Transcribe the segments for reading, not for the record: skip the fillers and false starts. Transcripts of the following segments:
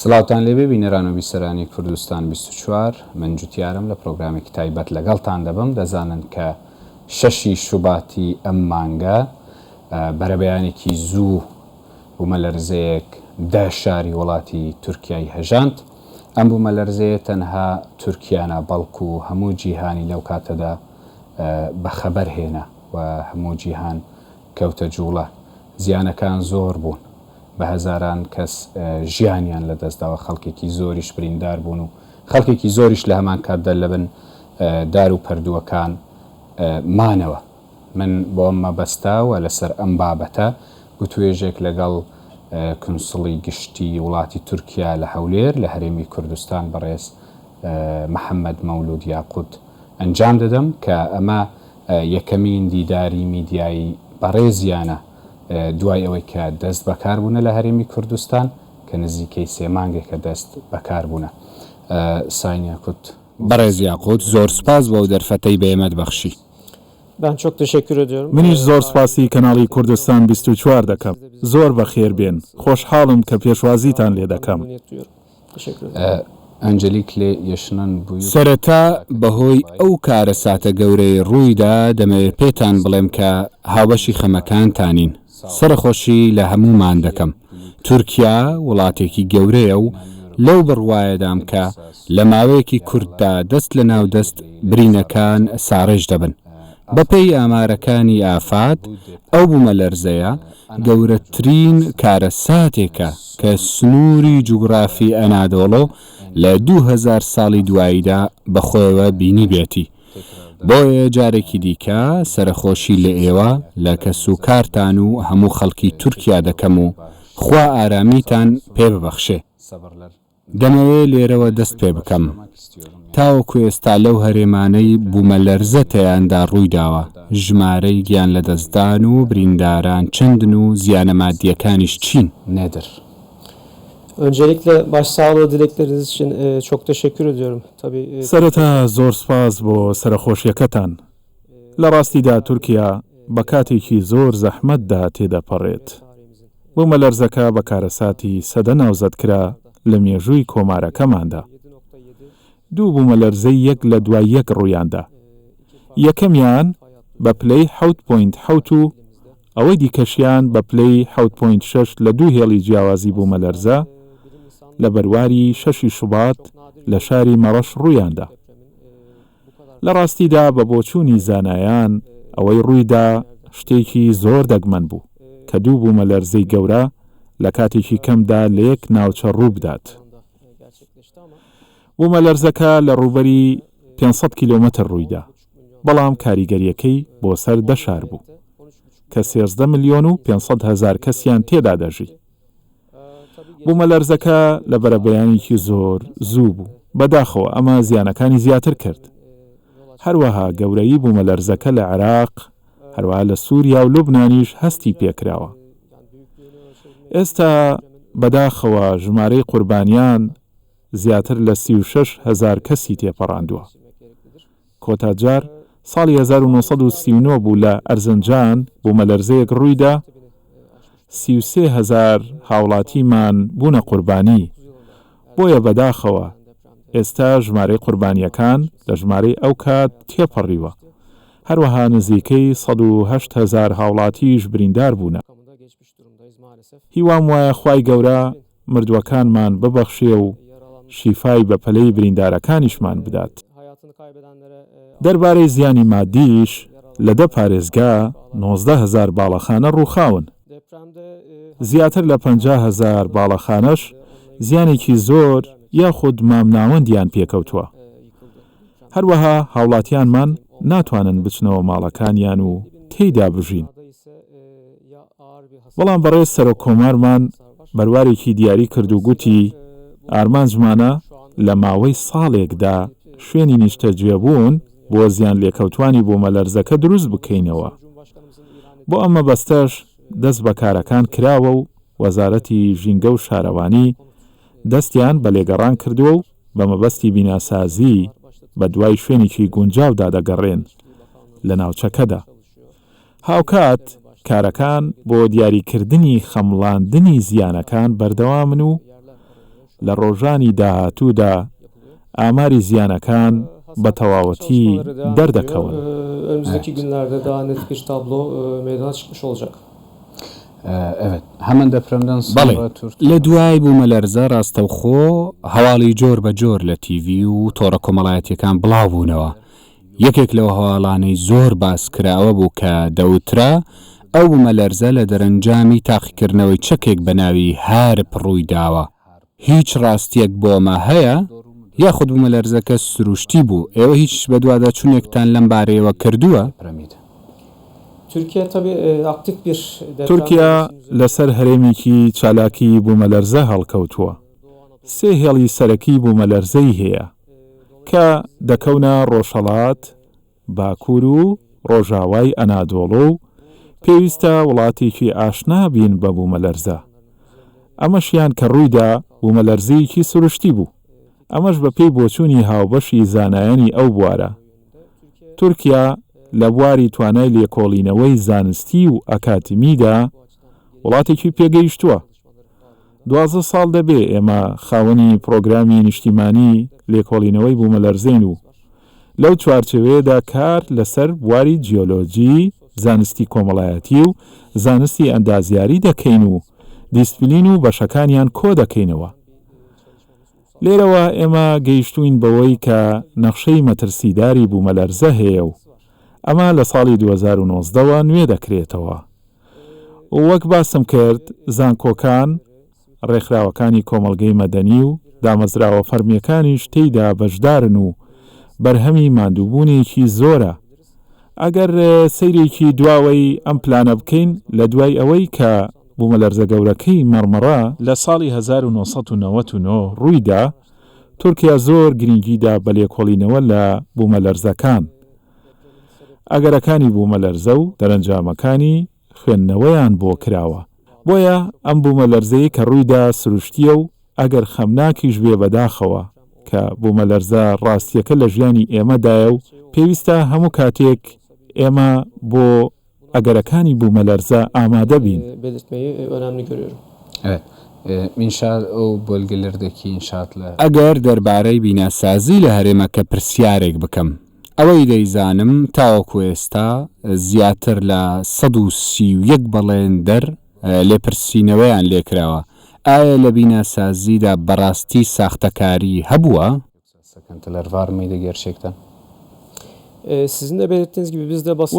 سڵاوتان لێبێ بینەران و بیسەرانی کوردستان 24 من جوتیارم لە پرۆگرامێکی تایبەت لەگەڵتان دەبم دەزانن کە شەشی شوباتی ئەم مانگە بەرەبەیانێکی زوو بومەلەرزەیەک دە شاری وڵاتی تورکیای هەژاند. ئەم بومەلەرزەیە تەنها تورکیا نا بەڵکو هەموو جیهانی لەو کاتەدا بەخەبەر هێنا و هەموو جیهان کەوتە جوڵە. زیانەکان زۆر بوون. بە هەزاران کەس ژیانیان لەدەستداوە، خەڵکێکی زۆریش بریندار بوون و خەڵکێکی زۆریش لە هەمان کاتدا لەبن دار و پەردووەکان مانەوە. من بۆ ئەم مەبەستە و لەسەر ئەم بابەتە گوتوێژێک لەگەڵ کونسڵی گشتی وڵاتی تورکیا لە هەولێر لە هەرێمی کوردستان بەڕێز محەمەد مەولود یاقوت ئەنجام دەدەم کە ئەمە یەکەمین دیداری میدیایی بەڕێزیانە دوای ئەوەی کە دەست بەکار بوونە لە هەرێمی کوردستان کە نزیکەی سێ مانگێکە دەست بەکار بوونە. ساین یاقوت. بەڕێز یاقوت زۆر سوپاس بۆ ئەو دەرفەتەی بە ئێمەت بەخشی. Ben çok teşekkür ediyorum. منیش زۆر سوپاسی کەناڵی کوردستان 24 دەکەم. زۆر بەخێر بێن. خۆشحاڵم کە پێشوازیتان لێ دەکەم. Öncelikle yaşanan büyük سەرەتا بەهۆی ئەو کارەساتە گەورەی ڕوویدا دەمەوێت پێتان بڵێم کە هاوبەشی خەمەکانتانین. سەرەخۆشی لە هەموومان دەکەم. تورکیا وڵاتێکی گەورەیە و لەو بڕوایەدام کە لە ماوەیەکی کورتدا دەست لە ناو دەست برینەکان ساڕێژ دەبن. بەپێی ئامارەکانی ئافاد، ئەو بوومەلەرزەیە گەورەترین کارەساتێکە کە سنووری جوگرافی ئەنادۆڵۆ لە 2000 ساڵی دواییدا بەخۆیەوە بینیبێتی. بۆیە جارێکی دیکە سەرەخۆشی لە ئێوە، لە کەسوکارتان و هەموو خەڵکی تورکیا دەکەم و خوا ئارامیتان پێ ببەخشێ. دەمەوێ لێرەوە دەست پێ بکەم. تاوەکو ئێستا لەو هەرێمانەی بوومەلەرزە تێیاندا ڕوویداوە، ژمارەی گیانلەدەستدان و برینداران چەندن و زیانە مادییەکانیش چین؟ Nedir؟ Öncelikle başsağlığı dilekleriniz için çok teşekkür ediyorum. Tabii سەرەتا زۆر سوپاس بۆ سەرەخۆشیەکەتان. لە ڕاستیدا تورکیا بە کاتێکی زۆر زەحمەتدا تێدەپەڕێت. بوومەلەرزەکە بە کارەساتی سەدە ناوزەد کرا لە مێژووی کۆمارەکەماندا. دوو بوومەلەرزەی یەک لە دوای یەک ڕوویاندا. یەکەمیان بە پلەی حەوت point حەوت و ئەوەی دیکەشیان بە پلەی حەوت point شەش لە دوو هێڵی جیاوازی بوومەلەرزە لە بەرواری شەشی شوبات لە شاری مەڕەش ڕوویاندا. لە ڕاستیدا بە بۆچوونی زانایان ئەوەی ڕوویدا شتێکی زۆر دەگمەن بوو کە دوو بوومەلەرزەی گەورە لە کاتێکی کەمدا لە یەک ناوچە ڕووبدات. بوومەلەرزەکە لە ڕووبەری 500 کیلۆمەتر ڕوویدا، بەڵام کاریگەرییەکەی بۆ سەر دە شار بوو کە 13 ملیۆن و 500 هەزار کەسیان تێدا دەژی. بوومەلەرزەکە لە بەرەبەیانێکی زۆر زوو بوو، بەداخەوە ئەمە زیانەکانی زیاتر کرد. هەروەها گەورەیی بوومەلەرزەکە لە عێراق، هەروەها لە سووریا و لوبنانیش هەستی پێکراوە. ئێستا بەداخەوە ژمارەی قوربانیان زیاتر لە 36 هەزار کەسی تێپەڕاندووە. کۆتا جار ساڵی 1939 بوو لە ئەرزنجان بوومەلەرزەیەک ڕوویدا، 33 هەزار هاوڵاتیمان بوونە قوربانی، بۆیە بەداخەوە ئێستا ژمارەی قوربانییەکان لە ژمارەی ئەو کات تێپەڕیوە، هەروەها نزیکەی 108 هەزار هاوڵاتیش بریندار بوونە. هیوام وایە خوای گەورە مردووەکانمان ببەخشێ و شیفای بەپەلەی بریندارەکانیشمان بدات. دەربارەی زیانی مادیش، لە دە پارێزگا 19 هەزار باڵەخانە ڕووخاون. زیاتر لە 50 هەزار باڵەخانەش زیانێکی زۆر یاخود مامناوەندیان پێکەوتووە. هەروەها هاوڵاتیانمان ناتوانن بچنەوە ماڵەکانیان و تێیدا بژین. بەڵام بەڕێز سەرۆک کۆمارمان بەروارێکی دیاری کرد و گوتی ئارمانجمانە لە ماوەی ساڵێکدا شوێنی نیشتەجێبوون بۆ زیانلێکەوتوانی بوومەلەرزەکە دروست بکەینەوە. بۆ ئەم مەبەستەش دەست بە کارەکان کراوە و وەزارەتی ژینگە و شارەوانی دەستیان بە لێگەڕان کردووە و بە مەبەستی بیناسازی بە دوای شوێنێکی گونجاودا دەگەڕێن لە ناوچەکەدا. هاوکات کارەکان بۆ دیاریکردنی خەمڵاندنی زیانەکان بەردەوامن و. لە ڕۆژانی داهاتوودا ئاماری زیانەکان بە تەواوەتی دەردەکەون. بەڵێ، لە دوای بوومەلەرزە ڕاستەوخۆ هەواڵی جۆر بە جۆر لە تیڤی و تۆڕە کۆمەڵایەتییەکان بڵاو بوونەوە. یەکێک لەو هەواڵانەی زۆر باس کرا ئەوە بوو کە دەوترا ئەو بوومەلەرزە لە دەرەنجامی تاقیکردنەوەی چەکێک بە ناوی هارپ ڕووی داوە. هیچ ڕاستییەک بۆ ئەمە هەیە؟ یاخود بوومەلەرزەکە سروشتی بوو؟ ئێوە هیچ بەدواداچوونێکتان لەم بارەیەوە کردووە؟ تورکیا لەسەر هەرێمێکی چالاکی بوومەلەرزە هەڵکەوتووە. سێ هێڵی سەرەکی بوومەلەرزەی هەیە کە دەکەونە ڕۆژهەڵات، باکوور و ڕۆژاوای ئەنادۆڵۆ و پێویستە وڵاتێکی ئاشنا بین بە بوومەلەرزە. ئەمەشیان کە ڕوویدا بوومەلەرزەیەکی سروشتی بوو. ئەمەش بە پێی بۆچوونی هاوبەشی زانایانی ئەو بوارە. تورکیا لە بواری توانای لێکۆڵینەوەی زانستی و ئەکادمیدا وڵاتێکی پێگەیشتووە. 12 ساڵ دەبێ ئێمە خاوەنی پڕۆگرامی نیشتیمانی لێکۆڵینەوەی بوومەلەرزەین و لەو چوارچێوەیەدا کار لەسەر بواری جیۆلۆجی، زانستی کۆمەڵایەتی و زانستی ئەندازیاری دەکەین و دیسپلین و بەشەکانیان کۆدەکەینەوە. لێرەوە ئێمە گەیشتووین بەوەی کە نەخشەی مەترسیداری بوومەلەرزە هەیە و ئەمە لە ساڵی 2019 وە نوێ دەکرێتەوە. وەک باسم کرد زانکۆکان، ڕێکخراوەکانی کۆمەڵگەی مەدەنی و دامەزراوە فەرمییەکانیش تێیدا بەشدارن و بەرهەمی ماندووبوونێکی زۆرە. ئەگەر سەیرێکی دواوەی ئەم پلانە بکەین، لە دوای ئەوەی کە بوومەلەرزە گەورەکەی مەڕمەڕە لە ساڵی 1999 ڕووی دا، تورکیا زۆر گرینگی دا بە لێکۆڵینەوە لە بوومەلەرزەکان، ئەگەرەکانی بوومەلەرزە و دەرەنجامەکانی خوێندنەوەیان بۆ کراوە. بۆیە ئەم بوومەلەرزەی کە ڕوویدا سروشتییە و ئەگەر خەمناکیش بێ بەداخەوە کە بوومەلەرزە ڕاستییەکە لە ژیانی ئێمەدایە و پێویستە هەموو کاتێک ئێمە بۆ ئەگەرەکانی بوومەلەرزە ئامادە بین. ئەگەر دەربارەی بیناسازی لە هەرێمەکە پرسیارێک بکەم، ئەوەی دەیزانم تاوەکو ئێستا زیاتر لە 131 بەڵێندەر لێپرسینەوەیان لێکراوە، ئایا لە بیناسازیدا بەڕاستی ساختەکاری هەبووە؟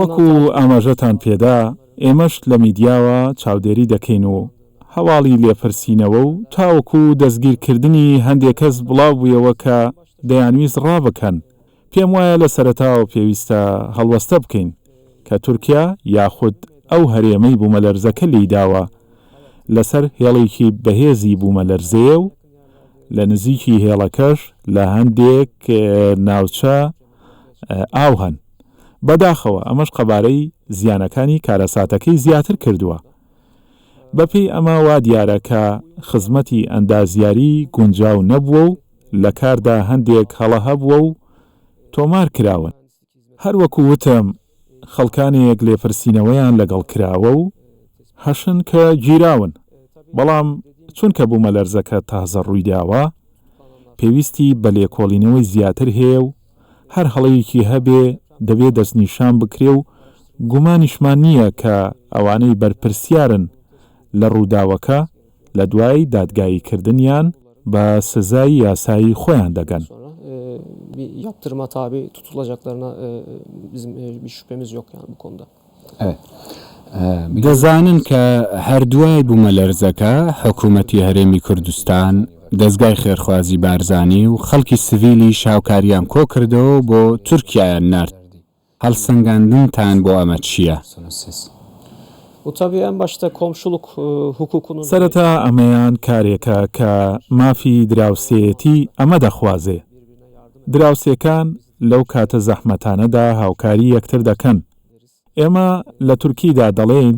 وەکو ئاماژەتان پێدا، ئێمەش لە میدیاوە چاودێری دەکەین و هەواڵی لێپرسینەوە و تاوەکو دەستگیرکردنی هەندێ کەس بڵاوبوویەوە کە دەیانویست ڕابکەن. پێم وایە لە سەرەتاوە پێویستە هەڵوەستە بکەین کە تورکیا یاخود ئەو هەرێمەی بوومەلەرزەکە لێیداوە لەسەر هێڵێکی بەهێزی بوومەلەرزەیە و لە نزیکی هێڵەکەش لە هەندێک ناوچە ئاو هەن. بەداخەوە ئەمەش قەبارەی زیانەکانی کارەساتەکەی زیاتر کردووە. بەپێی ئەمە وا دیارە کە خزمەتی ئەندازیاری گونجاو نەبووە و لە کاردا هەندێک هەڵە هەبووە و تۆمار کراون. هەر وەکو وتم خەڵکانێک لێپرسینەوەیان لەگەڵ کراوە و هەشن کە گیراون، بەڵام چونکە بوومەلەرزەکە تازە ڕوویداوە، پێویستی بە لێکۆڵینەوەی زیاتر هەیە و هەر هەڵەیەکی هەبێ دەبێ دەستنیشان بکرێ و گومانیشمان نییە کە ئەوانەی بەرپرسیارن لە ڕووداوەکە لە دوای دادگاییکردنیان بە سزای یاسایی خۆیان دەگەن. دەزانن کە هەر دوای بوومەلەرزەکە حکوومەتی هەرێمی کوردستان، دەزگای خێرخوازی بارزانی و خەڵکی سڤیلیش هاوکارییان کۆکردەوە و بۆ تورکیایان نارد. هەڵسەنگاندنتان بۆ ئەمە چییە؟ سەرەتا ئەمەیان کارێکە کە مافی دراوسێیەتی ئەمە دەخوازێ. دراوسێکان لەو کاتە زەحمەتانەدا هاوکاری یەکتر دەکەن. ئێمە لە تورکیدا دەڵێین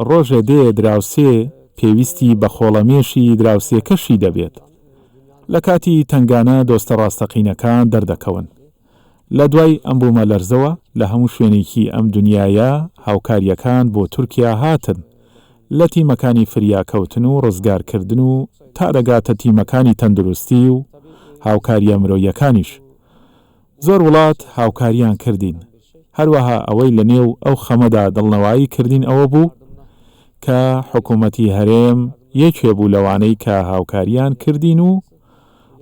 ڕۆژێ دێ دراوسێ پێویستی بە خۆڵەمێشی دراوسێکەشی دەبێت. لە کاتی تەنگانە دۆستە ڕاستەقینەکان دەردەکەون. لە دوای ئەم بوومەلەرزەوە لە هەموو شوێنێکی ئەم دونیایە هاوکارییەکان بۆ تورکیا هاتن. لە تیمەکانی فریاکەوتن و ڕزگارکردن و تا دەگاتە تیمەکانی تەندروستی و هاوکارییە مرۆییەکانیش. زۆر وڵات هاوکارییان کردین. هەروەها ئەوەی لە نێو ئەو خەمەدا دڵنەوایی کردین ئەوە بوو کە حکوومەتی هەرێم یەکێ بوو لەوانەی کە هاوکارییان کردین و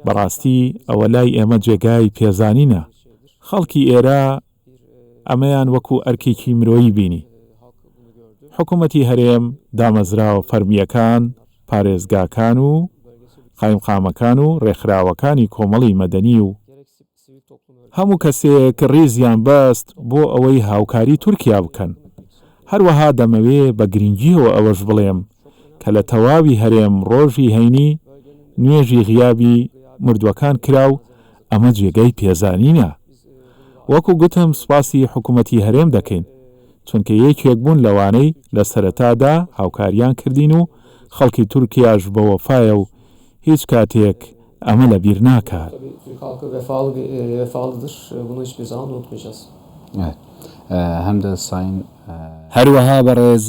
بەڕاستی ئەوە لای ئێمە جێگای پێزانینە. خەڵکی ئێرە ئەمەیان وەکو ئەرکێکی مرۆیی بینی. حکومەتی هەرێم، دامەزراوە فەرمییەکان، پارێزگاکان و قایمقامەکان و رێکخراوەکانی کۆمەڵی مەدەنی و هەموو کەسێک ریزیان بەست بۆ ئەوەی هاوکاری تورکیا بکەن. هەروەها دەمەوێ بە گرنگییەوە ئەوەش بڵێم کە لە تەواوی هەرێم ڕۆژی هەینی نوێژی غیابی مردووەکان کرا و ئەمە جێگای پێزانینە. وەکو گوتم سوپاسی حکومەتی هەرێم دەکەین، چونکە یەکێک بوون لەوانەی لە سەرەتادا هاوکاریان کردین و خەڵکی تورکیاش بەوەفایە و هیچ کاتێک ئەمە لەبیر ناکات. هەروەها بەڕێز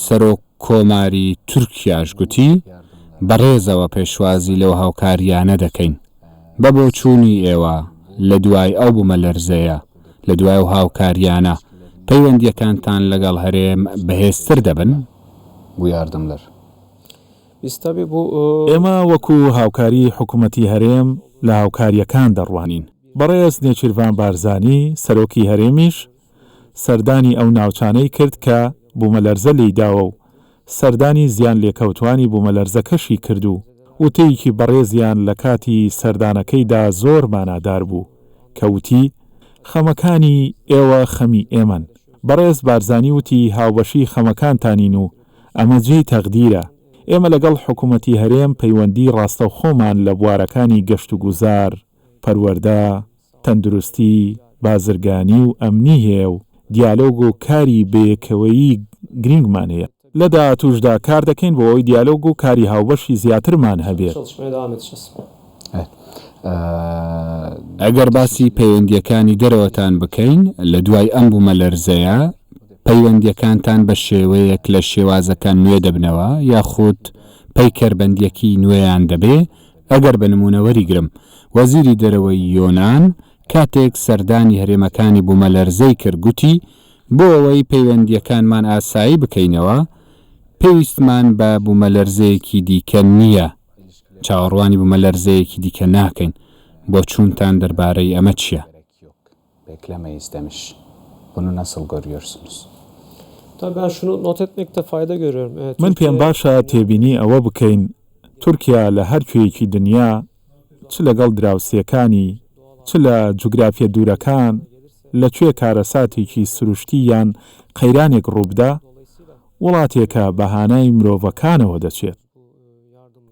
سەرۆک کۆماری تورکیاش گوتی، بەڕێزەوە پێشوازی لەو هاوکارییانە دەکەین. بە بۆچوونی ئێوە لە دوای ئەو بومەلەرزەیە، لە دوای ئەو هاوکارییانە، پەیوەندییەکانتان لەگەڵ هەرێم بەهێزتر دەبن؟ ئێمە وەکو هاوکاری حکومەتی هەرێم لە هاوکارییەکان دەڕوانین. بەڕێز نێچیرڤان بارزانی، سەرۆکی هەرێمیش سەردانی ئەو ناوچانەی کرد کە بومەلەرزە لێیداوە و سەردانی زیانلێکەوتوانی بومەلەرزەکەشی کرد و وتەیەکی بەڕێزیان لە کاتی سەردانەکەیدا زۆر مانادار بوو کە وتی، خەمەکانی ئێوە خەمی ئێمەن. بەڕێز بارزانی وتی هاوبەشی خەمەکانتانین و ئەمە جێی تەقدیرە. ئێمە لەگەڵ حکومەتی هەرێم پەیوەندیی ڕاستەوخۆمان لە بوارەکانی گەشتوگوزار، پەروەردە، تەندروستی، بازرگانی و ئەمنی هەیە و دیالۆگ و کاری بەیەکەوەیی گرینگمان هەیە. لە داهاتووشدا کار دەکەین بۆ ئەوەی دیالۆگ و کاری هاوبەشی زیاترمان هەبێت. ئەگەر باسی پەیوەندییەکانی دەرەوەتان بکەین، لە دوای ئەم بوومەلەرزەیە پەیوەندییەکانتان بە شێوەیەک لە شێوازەکان نوێ دەبنەوە یاخود پەیکەربەندییەکی نوێیان دەبێ؟ ئەگەر بە نموونە وەریگرم، وەزیری دەرەوەی یۆنان کاتێک سەردانی هەرێمەکانی بوومەلەرزەی کرد گوتی، بۆ ئەوەی پەیوەندییەکانمان ئاسایی بکەینەوە، پێویستمان بە بوومەلەرزەیەکی دیکە نییە، چاوەڕوانی بوومەلەرزەیەکی دیکە ناکەین، بۆچوونتان دەربارەی ئەمە چییە؟ Beklemeyiz demiş. Bunu nasıl görüyorsunuz? Tabii ben şunu not etmekte fayda görüyorum. من Türkiye پێم باشە تێبینی ئەوە بکەین تورکیا لە هەر کوێیەکی دنیا چ لەگەڵ دراوسێکانی چ لە جوگرافیە دوورەکان لە کوێ کارەساتێکی سروشتی یان قەیرانێک ڕووبدا وڵاتێکە بە هانای مرۆڤەکانەوە دەچێت.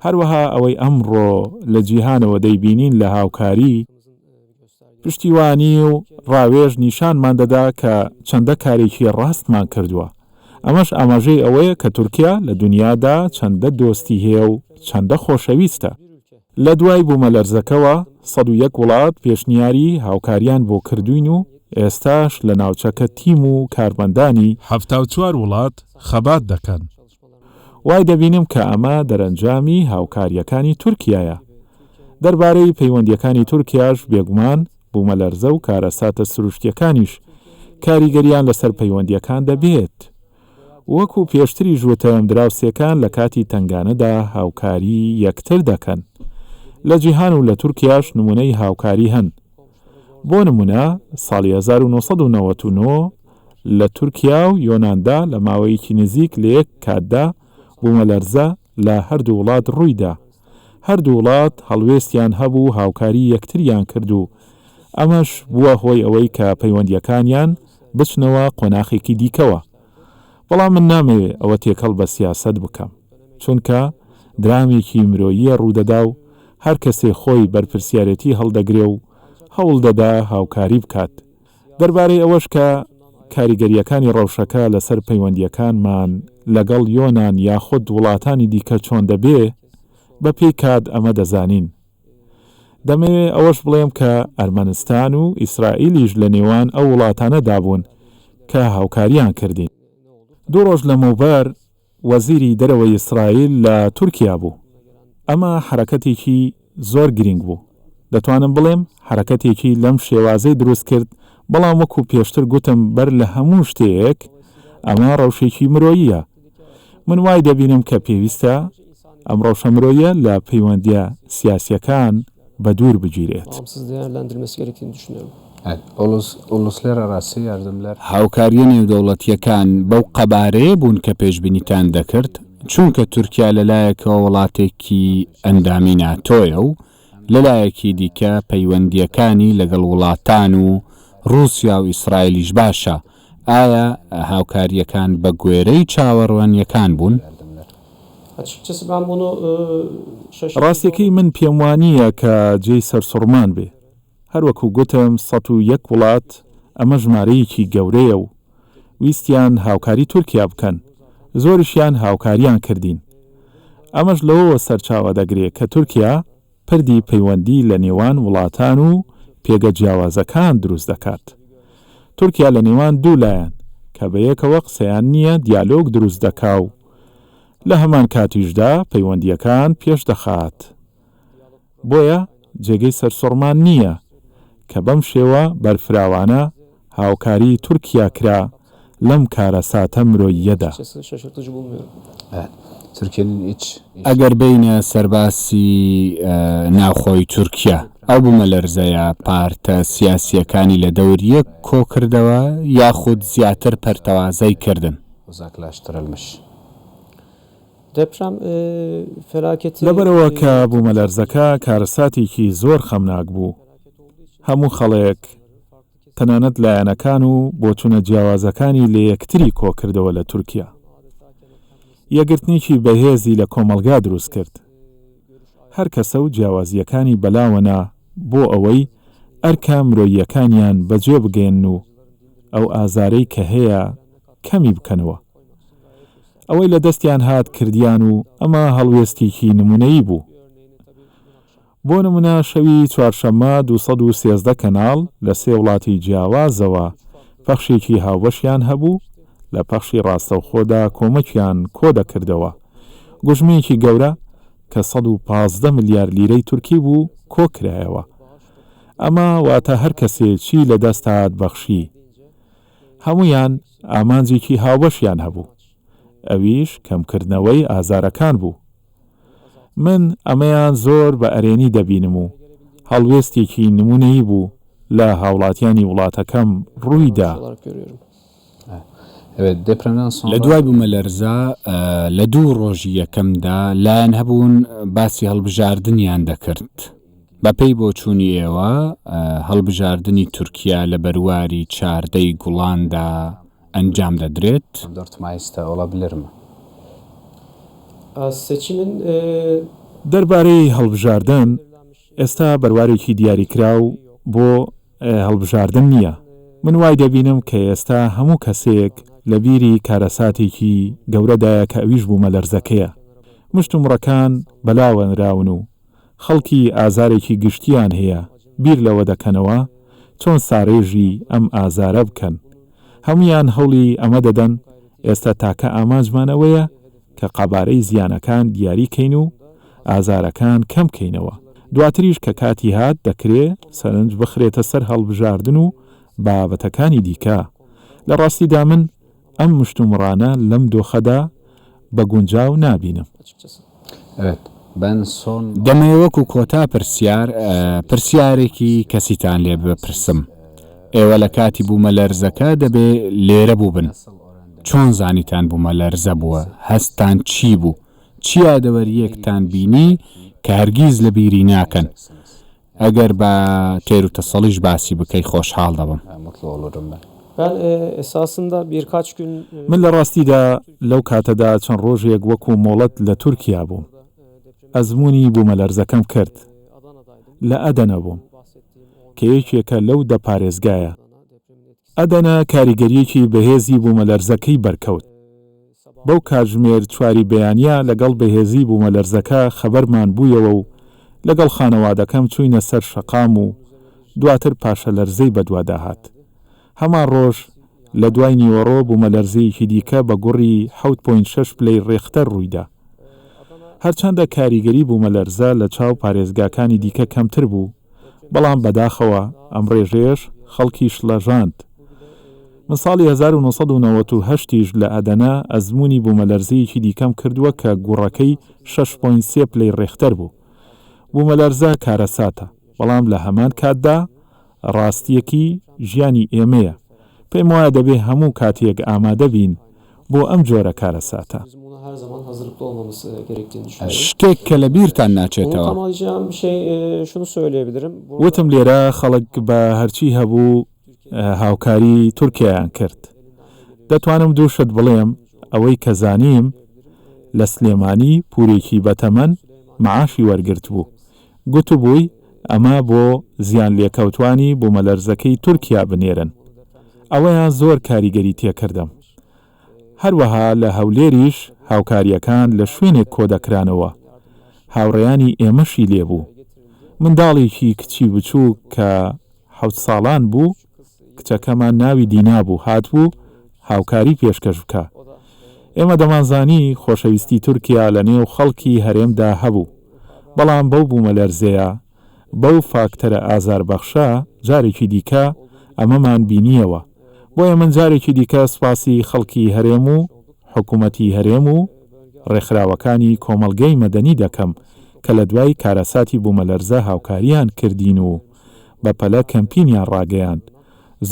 هەروەها ئەوەی ئەمڕۆ لە جیهانەوە دەیبینین لە هاوکاری، پشتیوانی و ڕاوێژ نیشانمان دەدا کە چەندە کارێکی ڕاستمان کردووە. ئەمەش ئاماژەی ئەوەیە کە تورکیا لە دونیادا چەندە دۆستی هەیە و چەندە خۆشەویستە. لە دوای بوومەلەرزەکەوە 101 وڵات پێشنیاری هاوکاریان بۆ کردووین و ئێستاش لە ناوچەکە تیم و کارمەندانی. 74 وڵات خەبات دەکەن. وای دەبینم کە ئەمە دەرەنجامی هاوکارییەکانی تورکیایە. دەربارەی پەیوەندییەکانی تورکیاش بێگومان بوومەلەرزە و کارەساتە سروشتییەکانیش کاریگەریان لەسەر پەیوەندییەکان دەبێت. وەکو پێشتریش وتم دراوسێکان لە کاتی تەنگانەدا هاوکاری یەکتر دەکەن. لە جیهان و لە تورکیاش نمونەی هاوکاری هەن. بۆ نمونە ساڵی 1999 لە تورکیا و یۆناندا لە ماوەیەکی نزیک لە یەک کاتدا بوومەلەرزە لە هەردوو وڵات ڕوویدا. هەردوو وڵات هەڵوێستیان هەبوو و هاوکاری یەکتریان کرد و ئەمەش بووە هۆی ئەوەی کە پەیوەندییەکانیان بچنەوە قۆناخێکی دیکەوە. بەڵام من نامەوێ ئەوە تێکەڵ بە سیاسەت بکەم، چونکە درامێکی مرۆییە ڕوودەدا و هەر کەسێ خۆی بەرپرسیارێتی هەڵدەگرێ و هەوڵدەدا هاوکاری بکات. دەربارەی ئەوەش کە کاریگەرییەکانی ڕەوشەکە لەسەر پەیوەندییەکانمان لەگەڵ یۆنان یاخود وڵاتانی دیکە چۆن دەبێ، بەپێی کات ئەمە دەزانین. دەمەوێ ئەوەش بڵێم کە ئەرمەنستان و ئیسرائیلیش لە نێوان ئەو وڵاتانەدا بوون کە هاوکارییان کردین. دوو ڕۆژ لەمەوبەر وەزیری دەرەوەی ئیسرائیل لە تورکیا بوو. ئەمە حەرەکەتێکی زۆر گرینگ بوو. دەتوانم بڵێم حەرەکەتێکی لەم شێوازەی دروست کرد، بەڵام وەکو پێشتر گوتم بەر لە هەموو شتێک ئەمە ڕەوشێکی مرۆییە. من وای دەبینم کە پێویستە ئەم ڕەوشە مرۆییە لە پەیوەندییە سیاسییەکان بەدوور بگیرێت. هاوکارییە نێودەوڵەتییەکان بەو قەبارەیە بوون کە پێشبینیتان دەکرد؟ چونکە تورکیا لەلایەکەوە وڵاتێکی ئەندامی ناتۆیە و لەلایەکی دیکە پەیوەندییەکانی لەگەڵ وڵاتان و ڕووسیا و ئیسرائیلیش باشە، ئایا هاوکارییەکان بەگوێرەی چاوەڕوانییەکان بوون؟ ڕاستیەکەی من پێموانییە کە جێی سەرسوڕمان بێ. هەروەکو گوتم 101 وڵات ئەمە ژمارەیەکی گەورەیە و ویستیان هاوکاری تورکیا بکەن، زۆریشیان هاوکاریان کردین. ئەمەش لەوەوە سەرچاوە دەگرێ کە تورکیا پردی پەیوەندی لە نێوان وڵاتان و پێگە جیاوازەکان دروست دەکات. تورکیا لە نێوان دوو لایەن کە بەیەکەوە قسەیان نییە دیالۆگ دروست دەکا و لە هەمان کاتیشدا پەیوەندییەکان پێش دەخات. بۆیە جێگەی سەرسوڕمان نییە کە بەم شێوە بەرفراوانە هاوکاری تورکیا کرا لەم کارەساتە مرۆییەدا. ئەگەر بێینە سەر باسی ناوخۆی تورکیا، ئەو بومەلەرزەیە پارتە سیاسییەکانی لە دەور یەک کۆکردەوە یاخود زیاتر پەرتەوازەی کردن؟ لەبەرئەوە کە بومەلەرزەکە کارەساتێکی زۆر خەمناک بوو، هەموو خەڵک، تەنانەت لایەنەکان و بۆچونە جیاوازەکانی لەیەکتری کۆکردەوە لە تورکیا. یەکگرتنێکی بەهێزی لە کۆمەڵگا دروستکرد. هەر کەسە و جیاوازییەکانی بەلاوە نا بۆ ئەوەی ئەرکە مرۆییەکانیان بەجێ بگەیەنن و ئەو ئازارەی کە هەیە کەمی بکەنەوە. ئەوەی لە دەستیان هات کردیان و ئەمە هەڵوێستێکی نمونەیی بوو. بۆ نمونە شەوی چوارشەممە 213 کەناڵ لە سێ وڵاتی جیاوازەوە پەخشێکی هاوبەشیان هەبوو، لە پەخشی ڕاستەوخۆدا کۆمەکیان کۆدەکردەوە. گوژمەیەکی گەورە کە 115 ملیار لیرەی تورکی بوو کۆکرایەوە. ئەمە واتە هەر کەسێ چی لە دەست هات بەخشی. هەموویان ئامانجێکی هاوبەشیان هەبوو، ئەویش کەمکردنەوەی ئازارەکان بوو. من ئەمەیان زۆر بە ئەرێنی دەبینم و هەڵوێستێکی نموونەیی بوو لە هاوڵاتیانی وڵاتەکەم ڕوویدا. لە دوای بوومەلەرزە لە دوو ڕۆژی یەکەمدا لایەن هەبوون باسی هەڵبژاردنیان دەکرد. بەپێی بۆچوونی ئێوە هەڵبژاردنی تورکیا لە بەرواری 14 ی گوڵاندا ئەنجام دەدرێت؟ دەربارەی هەڵبژاردن، ئێستا بەروارێکی دیاریکراو بۆ هەڵبژاردن نییە. من وای دەبینم کە ئێستا هەموو کەسێک لە بیری کارەساتێکی گەورەدایە کە ئەویش بوومەلەرزەکەیە. مشتومڕەکان بەلاوە نراون و خەڵکی ئازارێکی گشتییان هەیە، بیر لەوە دەکەنەوە چۆن سارێژی ئەم ئازارە بکەن. هەموویان هەوڵی ئەمە دەدەن، ئێستا تاکە ئامانجمان ئەوەیە کە قەبارەی زیانەکان دیاری کەین و ئازارەکان کەم کەینەوە، دواتریش کە کاتی هات دەکرێ سەرنج بخرێتە سەر هەڵبژاردن و بابەتەکانی دیکە. لە ڕاستیدا من ئەم مشتومڕانە لەم دۆخەدا بە گونجاو نابینم. دەمەوێ وەکو کۆتا پرسیار، پرسیارێکی کەسیتان لێ بپرسم. ئێوە لە کاتی بوومەلەرزەکە دەبێ لێرە بووبن. چۆن زانیتان بوومەلەرزە بووە؟ هەستتان چی بوو؟ چ یادەوەرییەکتان بینی کە هەرگیز لە بیری ناکەن؟ ئەگەر بە تێروتەسەڵیش باسی بکەی خۆشحاڵ دەبم. من لە ڕاستیدا لەو کاتەدا چەند ڕۆژێک وەکو مۆڵەت لە تورکیا بووم. ئەزموونی بوومەلەرزەکەم کرد. لە ئەدەنە بووم، کە یەکێکە لەو دە پارێزگایە. ئەدەنە کاریگەرییەکی بەهێزی بوومەلەرزەکەی بەرکەوت. بەو کاتژمێر چواری بەیانییە لەگەڵ بەهێزی بوومەلەرزەکە خەبەرمان بوویەوە و لەگەڵ خانەوادەکەم چووینە سەر شەقام و دواتر پاشەلەرزەی بەدوادا هات. هەمان ڕۆژ لە دوای نیوەڕۆ بوومەلەرزەیەکی دیکە بە گوڕی حەوت پۆینت شەش پلەی ڕێختەر ڕوویدا. هەرچەندە کاریگەری بوومەلەرزە لە چاو پارێزگاکانی دیکە کەمتر بوو، بەڵام بەداخەوە ئەم ڕێژەیەش خەڵکی شڵەژاند. من ساڵی 1998 یش لە ئەدەنە ئەزموونی بوومەلەرزەیەکی دیکەم کردووە کە گوڕەکەی شەش پۆینت سێ پلەی ڕێختەر بوو. بوومەلەرزە کارەساتە، بەڵام لە هەمان کاتدا ڕاستییەکی ژیانی ئێمەیە. پێم وایە دەبێ هەموو کاتێک ئامادە بین بۆ ئەم جۆرە کارەساتە. شتێک کە لە بیرتان ناچێتەوە. وتم لێرە خەڵک بە هەرچی هەبوو هاوکاری تورکیایان کرد. دەتوانم دوو شت بڵێم، ئەوەی کە زانیم لە سلێمانی پوورێکی بەتەمەن مەعاشی وەرگرتبوو، گوتبووی ئەمە بۆ زیانلێکەوتوانی بوومەلەرزەکەی تورکیا بنێرن. ئەوەیان زۆر کاریگەری تێکردم. هەروەها لە هەولێریش هاوکارییەکان لە شوێنێک کۆدەکرانەوە. هاوڕێیانی ئێمەشی لێبوو. منداڵێکی کچی بچووک کە حەوت ساڵان بوو، کچەکەمان ناوی دینا بوو، هاتبوو هاوکاری پێشکەش بکا. ئێمە دەمانزانی خۆشەویستی تورکیا لە نێو خەڵکی هەرێمدا هەبوو، بەڵام بەو بوومەلەرزەیە، بەو فاکتەرە ئازاربەخشە جارێکی دیکە ئەمەمان بینییەوە. بۆیە من جارێکی دیکە سوپاسی خەڵکی هەرێم و حکومەتی هەرێم و ڕێکخراوەکانی کۆمەڵگەی مەدەنی دەکەم کە لە دوای کارەساتی بوومەلەرزە هاوکارییان کردین و بەپەلە کەمپینیان ڕاگەیاند،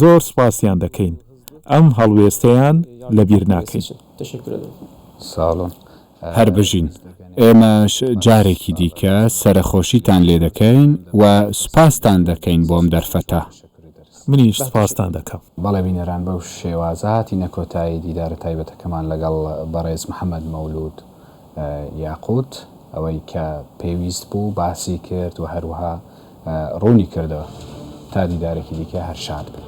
زۆر سوپاسیان دەکەین، ئەم هەڵوێستەیان لەبیر ناکەین. هەر بژین. ئێمەش جارێکی دیکە سەرەخۆشیتان لێدەکەین و سوپاستان دەکەین بۆ ئەم دەرفەتە. منیش سوپاستان دەکەم. بەڵێ بینەران بەو شێوازە هاتینە کۆتایی دیدارە تایبەتەکەمان لەگەڵ بەڕێز محەمەد مەولود یاقوت ئەوەی کە پێویست بوو باسی کرد و هەروەها ڕوونی کردەوە. تا دیدارێکی دیکە هەر شاد بن.